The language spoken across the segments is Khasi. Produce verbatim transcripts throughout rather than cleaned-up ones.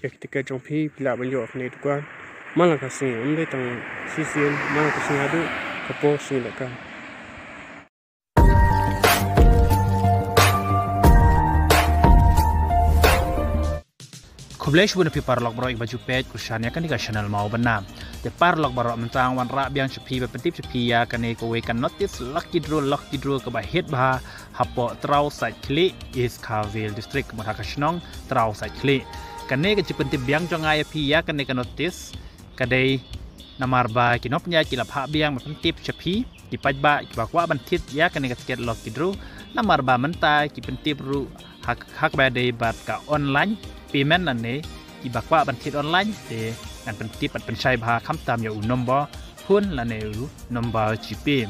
Ïa ki tiket jong phi phi lah ban ïoh ha kane ka dukan man la ka sngi, ym dei tang shisien, man la ka sngi haduh ka por sngi lehkai. Khublei shibun ïa phi paralok baroh kiba ju peit kyrshan ïa kane ka channel Mawbynna. Te paralok baroh, mynta nga wanrah biang sha phi ban pyntip sha phi ïa kane kawei ka notice lucky draw, lucky draw kaba hit bha hapoh Trawsait Khlieh, East Khasi Hills District, mut ha ka shnong Trawsait Khlieh. Kane ka jingpyntip biang jong nga ïa phi ïa kane ka notice ka dei namar ba ki nongpynïaid ki la phah biang ban pyntip sha phi ki paidbah kiba kwah ban thied ïa kane ka tiket lucky draw, namar ba mynta ki pyntip ruh ha, ha kaba dei bad ka online payment lane kiba kwah ban thied online te ngan pyntip bad pynshai bha khamtam ïa u number phone lane u number GPay.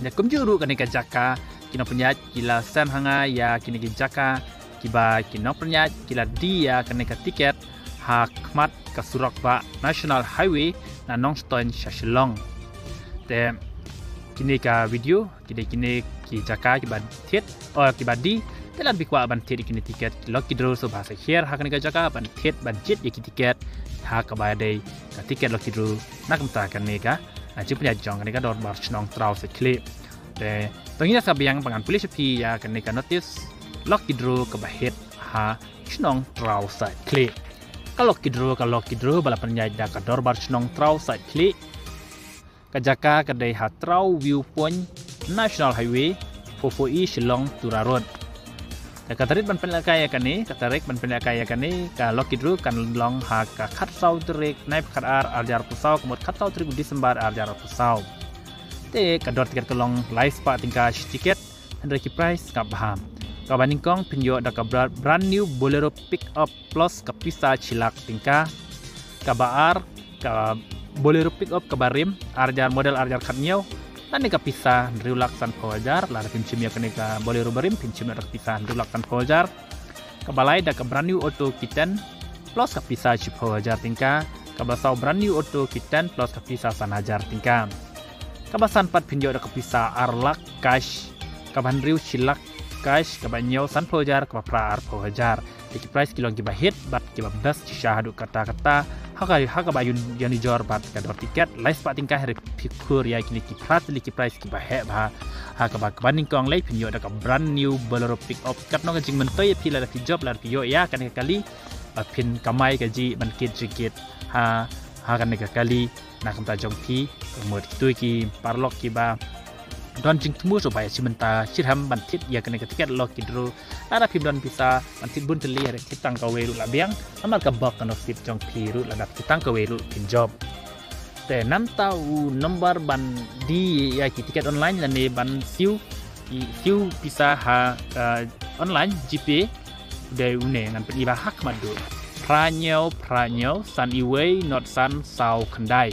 Te kumjuh ruh kane ka jaka ki nongpynïaid ki la send ha nga ïa kine ki jaka kiba ki nongpynïaid ki la die ïa kane ka tiket ha khmat ka surok bah National Highway na Nongstoiñ sha Shillong. Te kine ka video, kine, kine ki jaka kiba thied, oh, kiba die, te lada phi kwah ban thied ïa kine tiket lucky draw, sngewbha sa hiar ha kane ka jaka ban thied ban jied ïa ki tiket ha kaba dei ka tiket lucky draw na ka bynta kane ka, ah, jingpynïaid jong kane ka Dorbar Shnong Trawsait Khlieh. Te to ngin ïa sa biang ba ngan pule sha phi ïa kane ka notice lucky draw kaba hit ha shnong Trawsait Khlieh. Ka lucky draw, ka lucky draw ba la pynïaid da ka Dorbar Shnong Trawsait Khlieh. Ka jaka ka dei ha Traw View Point, National Highway four four E, Shillong, Tura Road. Te ka tarik ban pynlehkai ïa kane, ka tarik ban pynlehkai ïa kane ka lucky draw kan long ha ka khatsaw tarik Naiphyrkhat ar, ar hajar arphew saw, ka mut khatsaw tarik u December ar hajar arphew saw. Te ka dor tiket ka long lai spah tyngka shi tiket, hynrei ki prize ngap bha. Kaba nyngkong phin ïoh da ka bra-, brand new Bolero Pick Up plus ka pisa shi lak tyngka. Kaba ar ka Bolero Pick Up kaba rim, ar hajar, model ar hajar khathynñiew, lane ka pisa hynriew lak sanphew hajar, lada phim shim ïa kane ka Bolero barim, phin shim ïa ka pisa hynriew lak sanphew hajar. Kaba lai da ka brand new Auto K ten plus ka pisa shiphew hajar tyngka. Kaba saw brand new Auto K ten plus ka pisa san hajar tyngka. Kaba san pat phin ïoh da ka pisa ar lak cash. Kaba hynriew shi lak cash, kaba hynñiew sanphew hajar, kaba phra arphew hajar. Te ki prize ki long kiba hit bad kiba best shisha haduh katta katta. Ha ka, ha kaba ïanujor bad ka dor tiket lai spah tyngka, hynrei phi khur ïa kine ki phra tylli ki prize kiba heh bha. Ha kaba, kaba nyngkong lei phin ïoh da ka brand new Bolero Pick Up. Katno ka jingmyntoi ïa phi lada phi jop, lada phi ïoh ïa kane ka kali, ba phin kamai kajih ban kit jingkit ha, ha kane ka kali na ka bynta jong phi. Ka mut kito ki paralok kiba don jingthmu, sngewbha ïa shim bynta shitrhem ban thied ïa kane ka tiket lucky draw. Lada phim don pisa ban thied bun tylli, hynrei thied tang kawei ruh la biang, namar ka bok ka nusip jong phi ruh, lada thied tang kawei ruh phin jop. Te nangta u nombar ban die ïa ki tiket online lane ban siew, ki siew pisa ha, eh, online, GPay, u dei une, ngan pyni ba ha khmat duh. Phra hynñiew phra hynñiew san wei nod san saw khyndai.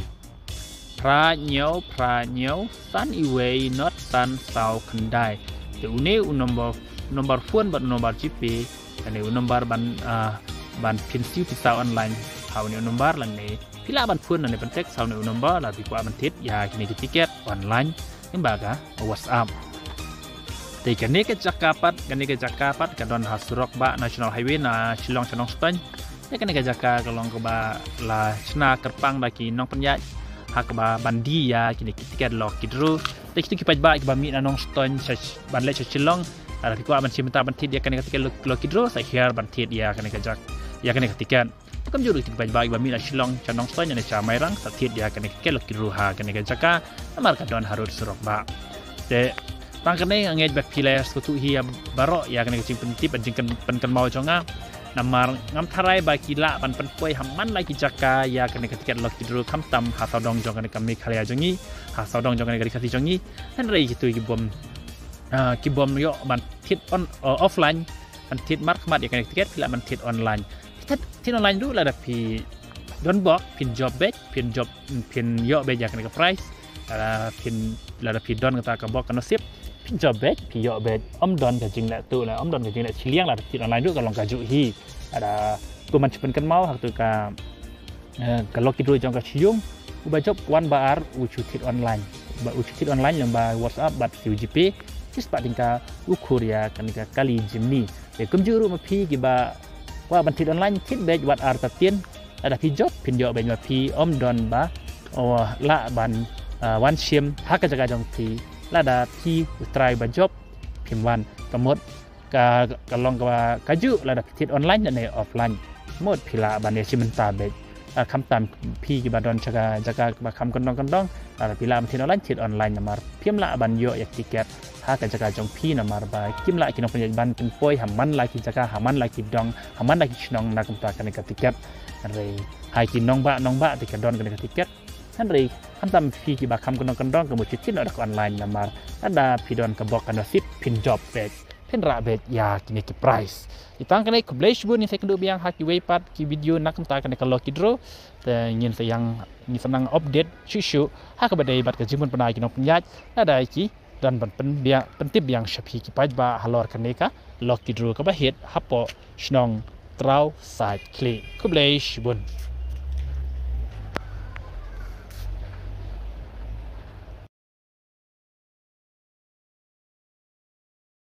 Phra hynñiew phra hynñiew san wei nod san saw khyndai. Te une u nombar, nombar phone bad u nombar GPay, lane u nombar ban, ah, ban phin siew pisa online ha une u nombar, lane phi lah ban phone lane ban text ha une u nombar lada phi kwah ban thied ïa kine ki tiket online lyngba ka WhatsApp. Te kane ka jaka pat, kane ka jaka pat ka don ha surok bah National Highway na Shillong sha Nongstoiñ. Te kane ka jaka ka long kaba la shna kyrpang da ki nongpynïaid ha kaba ban die ïa kine ki tiket lucky draw. Te kito ki paidbah kiba mih na Nongstoiñ sha, ban leit sha Shillong, lada phi kwah ban shim bynta ban thied ïa kane ka tiket lucky draw, sa hiar ban thied ïa kane ka jak, ïa kane ka tiket. Kumjuh ruh kito ki paidbah kiba mih na Shillong sha Nongstoiñ ne sha Mairang, sa thied ïa kane ka tiket lucky draw ha kane ka jaka, namar ka don harud surok bah. Te tang kane, nga ngeit ba phi la sngewthuh hi ïa baroh ïa kane ka jingpyntip, jingpyn-, pynkynmaw jong nga. Namar ngam tharai ba ki lah ban pynpoi ha man la ki jaka ïa kane ka tiket lucky draw, khamtam ha sawdong jong kane ka Meghalaya jong ngi, ha sawdong jong kane ka Ri Khasi jong ngi. Hynrei kito ki bym, ah, ki bym ïoh ban thied on, uh, offline, ban thied markhmat ïa kane ka tiket, phi lah ban thied online. Thied, thied online ruh, lada phi don bok, phin jop beit, phin jop, phin ïoh beit ïa kane ka prize. Lada phin, lada phi don kata ka bok ka nusip, phin jop beit, phi ïoh beit. Ym don ka jingleh tuh, lada ym don ka jingleh shiliang, lada thied online ruh ka long kajuh hi. Lada kumba shu pynkynmaw ha katu ka, eh, ka lucky draw jong ka shu ïung, uba jop wan ba ar u shu thied online. Ba u shu thied online lyngba WhatsApp bad siew GPay, shispah tyngka u khur ïa kane ka kali Jimny. Te kumjuh ruh ma phi kiba Ba ban thied online thied beit wat ar ta tien. Lada phi jop phin ïoh beit, ma phi ym don ba o lah ban ah, wan shim ha ka jaka jong phi. Lada phi u trai ba jop phim wan. Ka mut ka ka long ka ba ka ju lada phi thied online ne offline. Mut phi lah ban ïa shim mynta beit. Ah, khamtam phi kiba don jaka jaka ba kham kyndong kyndong, lada phi lah ban thied online thied online namar phim lah ban ïoh ïa tiket ha ka jaka jong phi namar ba kim lah ki nongpynïaid ban pynpoi ha man la ki jaka, ha man la ki dong, ha man la ki shnong na kumta kane ka tiket. Hynrei ha ki nongbah nongbah te ka don kane ka tiket. Hynrei khamtam phi kiba kham kyndong kyndong ka mut thied noh da ka online namar lada phi don ka bok ka nasib phin jop beit, phin rah beit ïa kine ki prize. Ïa tang kane khublei shibun, ngin sa ïakynduh biang ha kiwei pat ki video na kumta kane ka lucky draw. Te ngin sa ïang ngin sa nang update shuh shuh ha kaba dei bad ka jingpynbna ki nongpynïaid lada ki don ban pynbiang pyntip biang sha phi ki paidbah halor kane ka lucky draw kaba hiar hapoh shnong Traw Saitkhlieh. Khublei shibun.